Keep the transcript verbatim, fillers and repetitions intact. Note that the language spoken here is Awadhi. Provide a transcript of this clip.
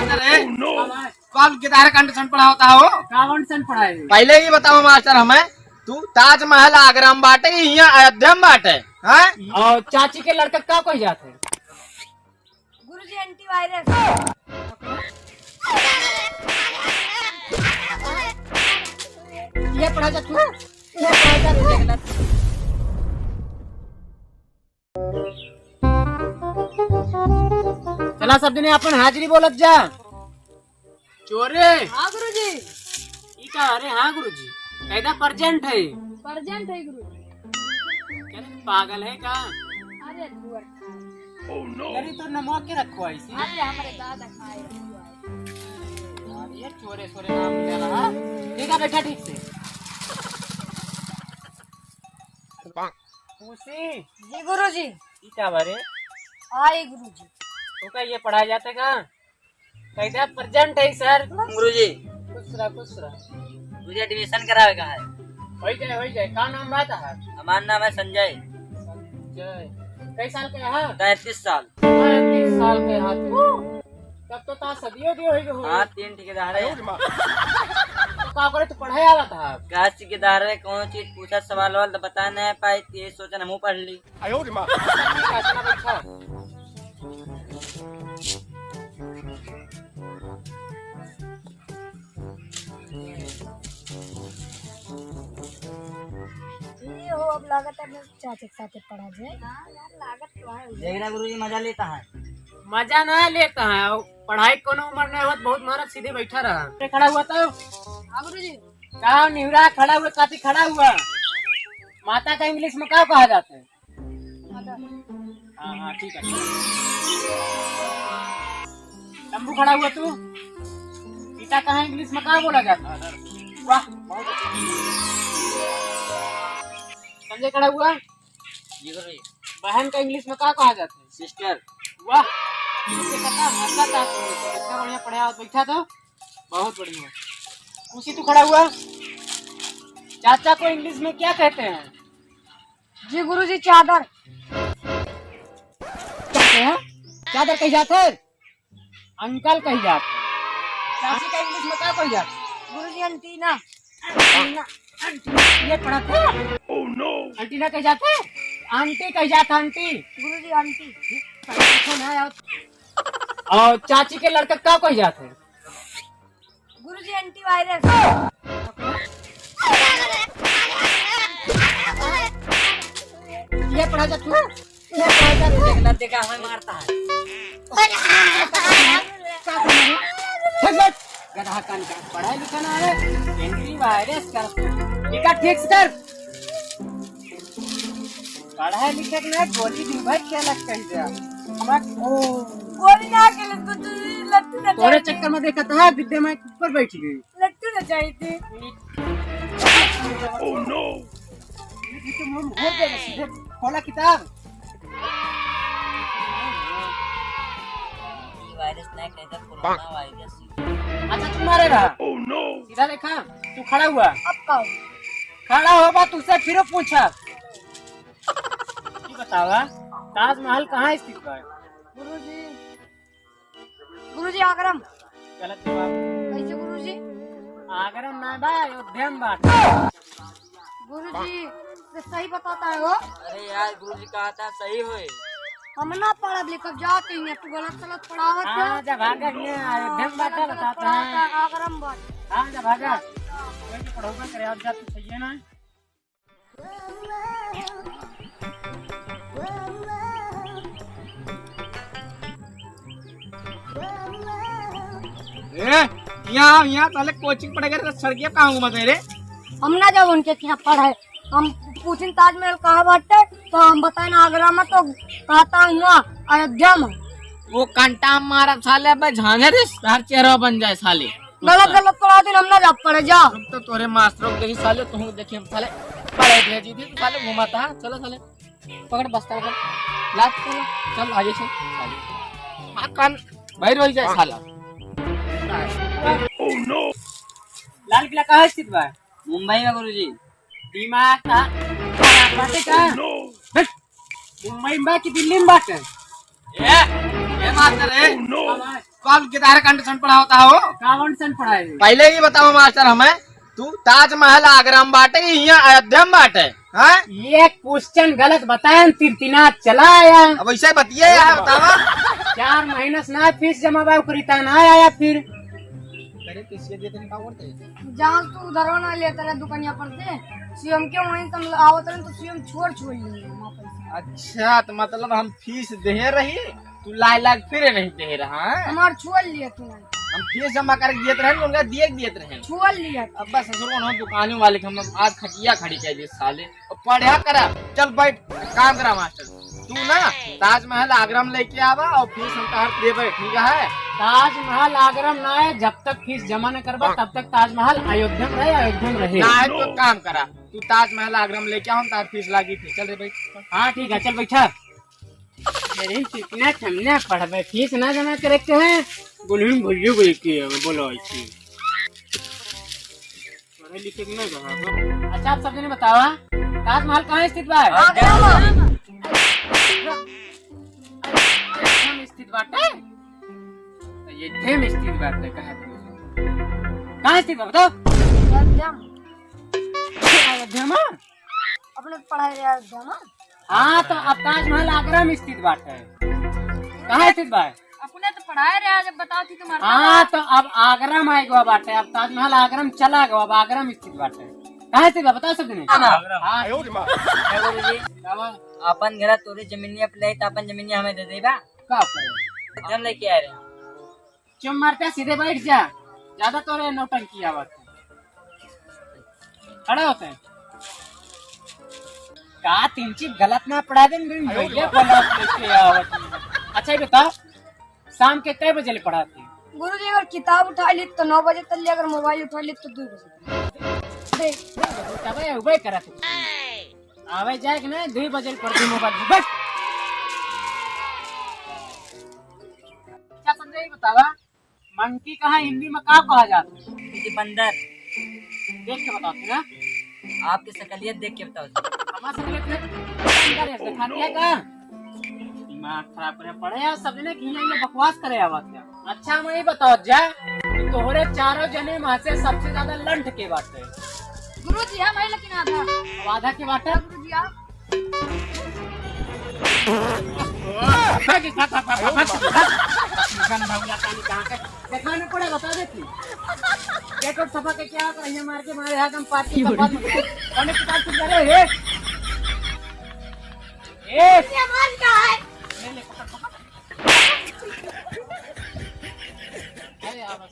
अरे, कौन किताब कंडीशन पढ़ावता हो? कौन सन पढ़ाए? पहले ही बताओ मास्टर हमें, तू ताजमहल आगरा में बाटे कि यहाँ अयोध्या में बाटे? हैं? और चाची के लड़का का कही जात है? गुरुजी, एंटीवायरस। ये पढ़ा जा तू, ये पढ़ा जा तू, देख ले। चला सब जने अपन हाजिरी बोलत जा। चोरे। हाँ गुरुजी। ई का? अरे हाँ गुरुजी, कैदा प्रजेंट है। प्रजेंट है गुरुजी। क्या रे, पागल है का? अरे लुअर। अरे तो नमवा के रखो ऐसी। अरे हमारे दादा खाए। अरे ये चोरे सोरे नाम ले रहा। ठीक है, बैठा ठीक से। खुशी। जी गुरुजी। ई का बारे? आई गुरुजी। तो का ये पढ़ाया जाता का? कैदा प्रजेंट है सर। गुरुजी। खुश रह, खुश रह। मुझे एडमिशन करावे का है। होई जाए, होई जाए। का नाम बात है? हमार नाम है संजय। संजय। कई साल के है? तैंतीस साल। तैंतीस साल के है तू। तब तो ता सदियों दियो होई गयो। हाँ, तीन ठेकेदार है। तो का करे, तू पढ़े आवा था? का ठेकेदार है, कौन चीज पूछा, सवाल वाल तो बता नहीं पाए, ये सोचन हमहू पढ़ ली। आयो रे माँ। ये हो, अब लागत है मैं चाचा के साथे पढ़ा जाए। हाँ यार, लागत तो है। देख रहा गुरुजी, मजा लेता है। मजा ना लेता है, पढ़ाई कोनो उम्र नहीं होत, बहुत मेहनत सीधे बैठा रहा। खड़ा हुआ तो। हाँ गुरुजी। का निहुरा खड़ा हुआ, काती खड़ा हुआ? माता का इंग्लिश में का कहा जाता है? हाँ, हाँ, ठीक है। तंबू खड़ा हुआ तू। पिता कहाँ इंग्लिश में कहाँ बोला जाता है? वाह, बहुत अच्छा। संजय खड़ा हुआ। ये तो नहीं। बहन का इंग्लिश में क्या कहा जाता है? सिस्टर। वाह, तुझे पता भाषा का तो है। इतना बढ़िया पढ़ा और बैठा तो बहुत बढ़िया। खुशी तू खड़ा हुआ। चाचा को इंग्लिश में क्या कहते हैं? जी गुरुजी, चादर। कहते हैं? चादर कही जात है? अंकल कही जात है। चाची का इंग्लिश में का कही जात है? गुरुजी, एंटीना। एंटीना, एंटीना, ये पढ़त है? एंटीना कही जात है? आंटी कही जात है, आंटी। गुरुजी, आंटी। अच्छा ना यार। और चाची के लड़का का कही जात है? गुरुजी, एंटीवायरस। ये पढ़ा जा तू, ये पढ़ा जा तू। देख, लत देखा, हमें मारता है। हट, हट। गधा कान का, पढ़ा लिखा ना है, एंटीवायरस का। इका ठीक से कर। पढ़े लिखे के ना, गोली दिन भर खेलत कही दे। मत, ओ। गोली ना खेले, तू, तू लट्टू ना तोरे चाहिए। चक्कर में देखत है, विद्या माई ऊपर बैठ गई। लट्टू ना चाहिए थे। Oh no! ये तो मुंह घोर देगा, सीधे खोला किताब। ये वायरस नहीं कहता, कोरोना वायरस। अच्छा, तू मारे रहा। Oh no! सीधा देखा, तू खड़ा हुआ। अब का हुआ? खड़ा होबा, तुझसे फिर पूछा। ये बतावा, ताजमहल कहाँ स्थित बा? गुरुजी, गुरुजी, आगरा में। गलत जवाब। कैसे गुरुजी? आगरा में ना बा, अयोध्या में बा। गुरुजी, तो सही बताता है वो। अरे यार, गुरुजी कहा था सही होए। हम ना पढ़ब लिखब, जा कहीं, तू गलत सलत पढ़ावत है। हाँ, जा भागा, ये अयोध्या में बात है, गलत बताता है। पढ़ावत है, आगरा में बात। हाँ, जा भागा। कोई तो पढ़ोगा करे, आप जा, तू सही है ना? ए, यहाँ, यहाँ साले कोचिंग पढ़े गए तो सड़किया कहाँ घूमत है रे? हम ना जाब उनके यहाँ पढ़े, हम पूछिन ताजमहल कहाँ बाटे, तो हम बताएन आगरा में, तो कहता हुआ अयोध्या में। वो कंटा मारा साले, अबे झांझे रे, हर चेहरा बन जाए साले। गलत गलत पढ़ा दिन हम ना जा पड़े जा। तुम तो तोरे मास्टरों को देखी साले, तुम देखी हम साले पढ़े भेजी थी, साले घुमाता है। चलो साले, पकड़ बस्ता पकड़, लात चलो, चल आगे चल साले। हाँ, कान बाहर हो जाए साला। Oh no! लाल किला कहाँ स्थित बा? मुंबई में गुरुजी। दिमाग का खराब बाटे का? Oh no! हट! मुंबई में बा कि दिल्ली में बाटे? ए, ए मास्टर, ए। Oh no! कौन कितार कंडीशन पढ़ावता हो? कौन सन पढ़ाए? पहले ही बताओ मास्टर हमें, तू ताजमहल आगरा में बाटे कि हियां अयोध्या में बाटे? हाँ? ये क्वेश्चन गलत बताए, तिरतिना चला आया। अब ऐसे बतिये यार, बतावा। चार महीना से ना फीस जमा बा, ओकरी ता ना आया फिर। करे किसके देते हैं, का बोलते हैं? जहाँ तू उधारो ना लेता रहे दुकानिया पर से, सीएम के वहीं से हम आवत रहे तो सीएम छोड़ छोड़ लिए वहाँ पैसा। अच्छा, तो मतलब हम फीस दे रही, तू लाए लाग फिर नहीं दे रहा है? हमार छोड़ लिए तू नहीं। हम फीस जमा करके दिए रहे, उनका दिए के दिए रहे। छोड़ लिए। अब बस ससुर को हम दुकानों वाले के हम आज खटिया खड़ी कर दी साले। अब पढ़ा करा, चल बैठ, काम करा मास्टर। तू ना ताजमहल आगरा में लेके आवा और फीस हम तहार देबे, ठीक है? ताजमहल आगरा में ना है, जब तक फीस जमा न करबा, हाँ। तब तक ताजमहल अयोध्या में रहे, अयोध्या में रहे। ना है तो काम करा, तू ताजमहल आगरा में लेके आओ, हम तहार फीस लागी फीस। चल रे बैठ। हाँ ठीक है, चल बैठा। अरे कितना ठमना पढ़बे, फीस ना जमा करे के है, बोलूं भैया बोल के बोलो ऐसे। पढ़े लिखे के ना रहा। अच्छा, आप सब जने बतावा, ताजमहल कहाँ स्थित बा? आगरा में। अयोध्या में स्थित बाटे? तो ये ठेम स्थित बाटे, कहा तू? कहाँ स्थित बा, बताओ? अयोध्या में। अयोध्या में? अपने पढ़ाई रहे अयोध्या में। हाँ, तो अब ताजमहल आगरा में स्थित बाटे। कहाँ स्थित बा? अपने तो पढ़ाए रहे, आज बताओ थी तुम्हारे हाँ, साथ। तो अब आगरा में आए गवा बाटे, अब ताजमहल आगरा में चला गवा, अब आगरा में स्थित बाटे। कहाँ स्थित बा? बताओ सब जने। आगरा। हाँ। आयो रे माँ। क्या बोले जी? क्या बोल? अपन घर तोरे जमीनिया पे ले, तो अपन जमीनिया हमें दे देबा। का करे? हम लेके आ रहे हैं। चुप मारते, सीधे बैठ जा, ज्यादा तोरे नौटंकी आवत है। खड़ा होते हैं। का तीन चीज गलत ना पढ़ा देन, भैया बोला लेके आवत है। अच्छा, ये बताओ, शाम के कै बजे ले पढ़ाते हैं? गुरुजी, अगर किताब उठा ली तो नौ बजे तक ले, अगर मोबाइल उठा ली तो दो बजे तक। दे। तबे उबे करत है। आवे जाए के ना, दो बजे पढ़ती मोबाइल में। बस। अच्छा संजय, ये बतावा, मंकी कहाँ हिंदी में का कहा जाता है? जी, बंदर। देख के बताओ ना। आपकी शकलियत देख के बताओ। हमार शकलियत देख, बंदर है, दिखा दिया का? दिमाग खराब करे पड़े यार, सब जने कि हियाँ ये बकवास करे आवत है। अच्छा, मैं ये बताओ जा कि तोहरे चारों जने में से सबसे ज्यादा लंठ के बाटे? गुरुजी, हम ही लेकिन आधा। अब आधा के बाटे? गुरुजी, आप देखा न पड़े, बता देती। गेट और सफा के क्या कर रही है, मार के मारे, एकदम पार्टी का बात। कौन किताब तुम करे, ए? ए? ये मार का है? ले, ले, पकड़, पकड़। अरे यार, बस।